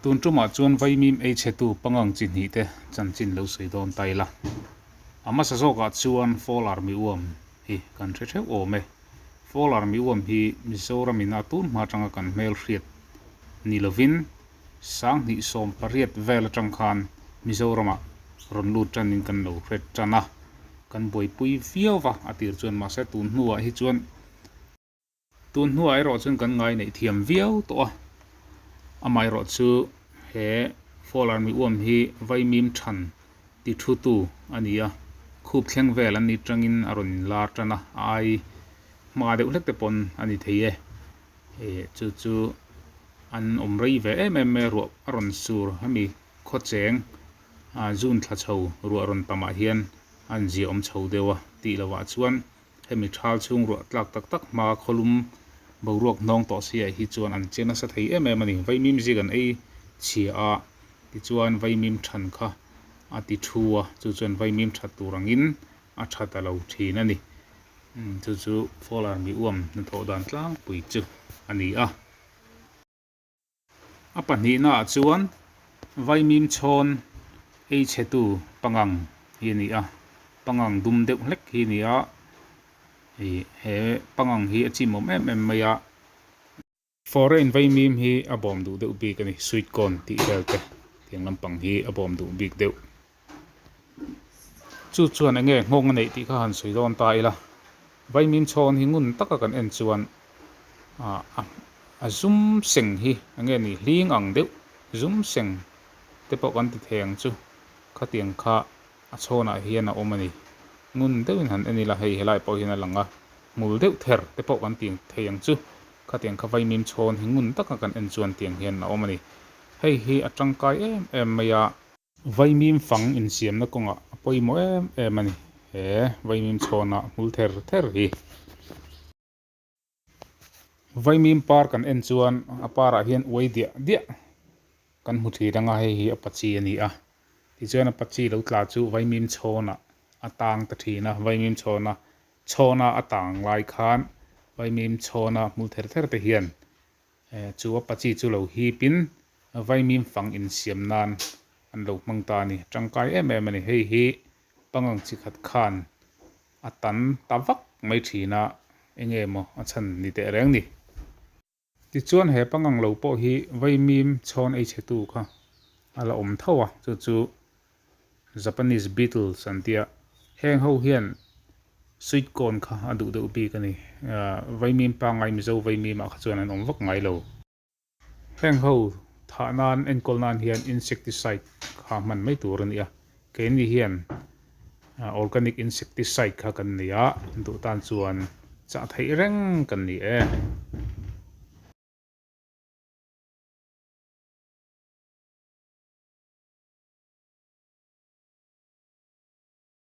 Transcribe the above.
Tun tumah chuan vaimim ei chhetu pangang chi hnih te chanchin lo sawi dawn ta ila. A hmasa zawkah chuan Fall Army Uam hi kan hre theuh awm e. Fall Army Uam hi Mizoram in a tun hma atanga kan hmel hriat ni lovin 2008 vel atang khan Mizoramah rawn lut tanin kan lo hre tan a, kan buaipui viau va a tir chuan mahse tun hnuah hi chuan Tun hnuah erawh chuan kan ngai neih thiam viau tawh a, amaherawh chu he Fall Army uam hi vaimim than ti thu tu a ni a, khup thleng vel an ni tangin a rawn inlar tan a, a ai hma deuh hlek te pawn a ni thei e. Chu chu an awm rei ve em em mai a, ruah a rawn sur hemi khawcheng June thla chho ruah rawn tamah hian a inziahawm chho deuh a tih lovah chuan Hemi thal chhung ruah tlak tak tak hma khawlum boruak hnawng tawh si ah hi chuan an che nasa thei em em a ni. Vaimim zik an ei chhia a, tichuan vaimim than kha a ti thu a, chu chuan vaimim that tur angin a tha ta lo thin a ni. Chu chu Fall Army uam hnathawh dan tlangpui chu a ni a. A pahnihnaah chuan vaimim chhawn ei chhetu pangang hi a ni a, pangang dum deuh hlek hi a ni a, ih he pangang hi a chimawm em em mai a. Foreign vaimim hi a bawm duh deuh bik a ni, sweet corn tih vel te tiang lampang hi a bawm duh bik deuh. Chu chuan eng nge nghawng a neih tih kha han sawi dawn ta ila, vaimim chhawn hi ngun taka kan en chuan ah a zum seng hi eng nge ni hling ang deuh zum seng te pawh kan ti thei ang chu khatiang kha a chhawnah hian a awm a ni. Ngun deuhin han en ila hei helai pawh hian a lang a, hmul deuh ther te pawh kan ti thei ang chu khatiang kha vaimim chhawn hi ngun taka kan en chuan tiang hian a awm a ni. Hei hi a tangkai em em mai a. Vaimim fang insiamna kawngah a pawimawh em em a ni. He vaimim chhawnah hmul ther ther hi. Vaimim par kan en chuan a parah hian uai diah diah kan hmu thin anga hei hi a pachi a ni a. Tichuan a pachi lo tla chu vaimim chhawnah a tang ta thin a, vaimim chhawna chhawna a tang lai khan vaimim chhawna hmul ther ther te hian Chu a pachi chu lo hipin vaimim fang insiam nan an lo hmang ta a ni. Tangkai em em a ni. Hei hi pangang chi khat khan a tan ta vak mai thin a, enge maw a chhan ni teh reng ni. Tichuan he pangang lo pawh hi vaimim chhawn ei chhetu kha a la awm tho a, chu chu Japanese beetles an tia, heng ho hian sweet corn kha a duh deuh bik a ni. Vaimim pangngai Mizo vaimim ah kha chuan an awm vak ngai lo. Heng ho thah nan enkawl nan hian insecticide kha hman mai tur a ni a, keini hian organic insecticide kha kan nei a, duh tan chuan chah theih reng kan ni e.